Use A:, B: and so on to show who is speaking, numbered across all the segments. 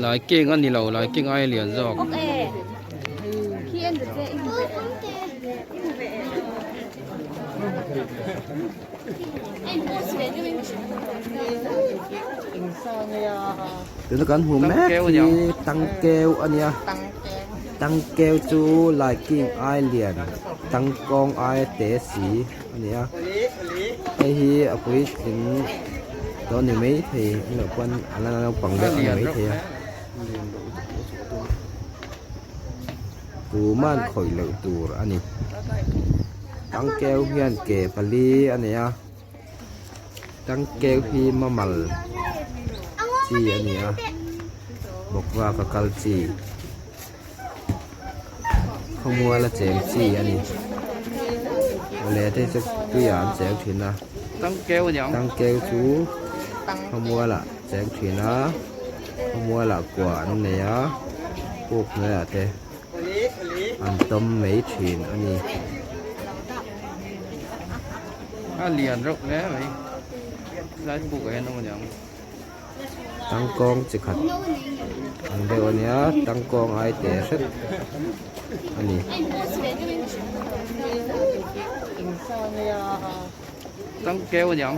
A: Laiking a ni lo laiking aia lian zawk.
B: Tuna kan hmuh mek hi tangkeu a nia tangkeu chu laiking ai lian tangkawng aia te si a ni a hei hi a puitling tawh a ni maithei a nih loh pawn a la naupang deuh a ni maithei a tuman khawih loh tur a ni tangkeu hian ke pali a nei a. Tangkeu hi mammal chi a ni a bawkvak a kal chi khawmual a cheng chi a ni awle te chu tuiah an cheng thin a tangkeu chu khawmual ah cheng thin a khawmual ah kua an nei a puk hnuaiah te an tawm mai thin a ni.
A: A lian reuh hle mai lai puk ah hian awm aniang.
B: Tangkawng chi khat ang deuh a nia tangkawng ai te hret a ni.
A: Tangkeu aniang.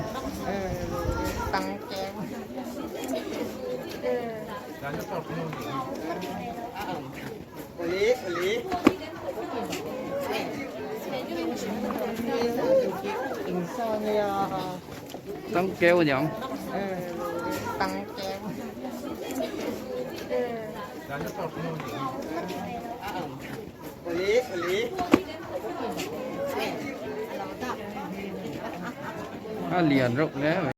A: Tangkeu aniang. A lian reuh hle mai.